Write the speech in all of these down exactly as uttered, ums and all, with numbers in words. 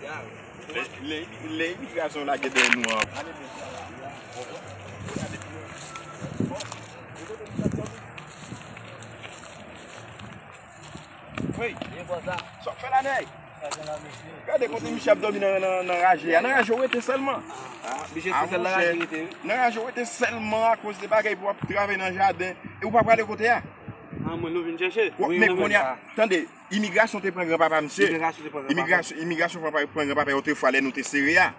Lè, lè, lè imigrasyon lage dèyè nou an. Wi. Sa w fè la, nèg? Gade kote misye ap dòmi nan, nan, nan raje a. Nan raje w rete sèlman. Misye se sèl nan raje rete, wi. Nan raje w rete sèlman akoz de bagay pou w ap travay nan jaden. E ou pa prale kote a? Ah, mwen nou vin chèche. Men kounye a, tande, imigrasyon te pran granpapa misye. Imigrasyon te pran granpapa. Imigrasyon, imigrasyon pran, pran granpapa otrefwa lè nou te sere a.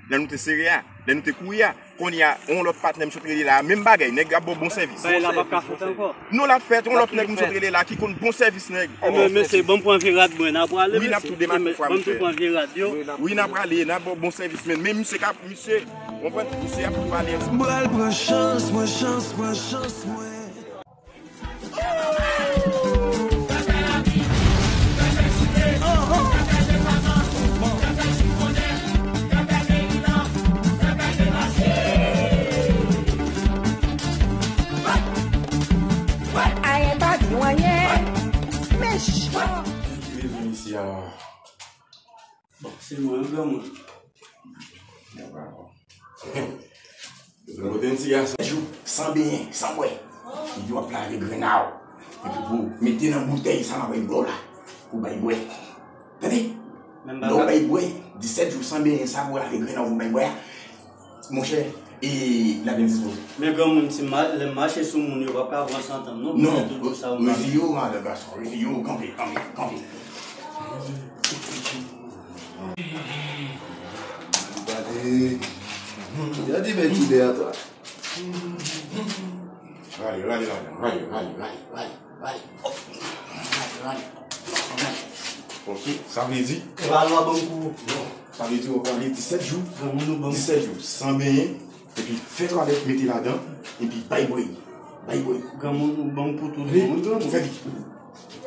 Lè nou te sere a. Lè nou te kouri a. Kounye a, yon lòt patnè m sot rele la, menm bagay, nèg ap ba w bon sèvis. Bagay la p ap ka fèt ankò. Non, l ap fèt, yon lòt nèg m sot rele la ki konn bon sèvis nèg. Ebyen, mesye, ban m pran vye rad mwen, n a prale, mesye. Wi, n ap tou demak yon fwa, mesye. Ban m tou pran vye rad yo. Wi, n ap prale, n ap ba w bon sèvis, men, men misye ka, misye, w konprann, misye ap tou pale ansanm. M pral pran chans mwen, chans mwen, chans mwen. Ayen pa di w anyen. Mechan. Ki bezwen isi a? Bon, se mwen, wi, granmoun. Mwen pote yon ti gason. Jou, san benyen, san bwè. Epi w ap lave grenn a w. Epi pou mete nan boutèy sa m ap bay bwè w la. Pou bay bwè. Tande? Lè w bay bwè, disèt jou san benyen sa pou w lave grenn a w pou bay bwè a. Monchè, e, l ap byen dispoze. Men granmoun, si ma-, lè m mache sou moun, yo p ap ka pran santan m non, pou fè tout sa yo. Non, reziye w, madan gason, reziye w, kanpe, kanpe, kanpe. Gade. Gade, men ti bè a, twa. Rale, rale, rale, rale. Ok, sa vle di? E pa lwa ban m kou. Non, sa vle di w prale disèt jou. Granmoun nou ban m. Disèt jou, san benyen, epi fè twalèt, mete ladan, epi bay bwè. Bay bwè. Granmoun nou ban m kou tout bon, wi, granmoun. Fè vit.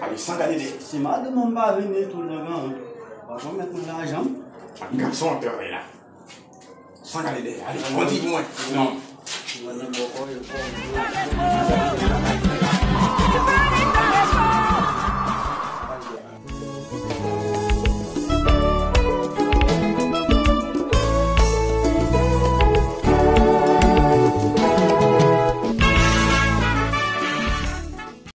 Ale, san gade dèyè. Si madanm mwen pa vini tou nan granmoun, pa konn mèt mwen lajan m. Gason ap travay la. San gade dèyè. Ale, kondi pou mwen. Non.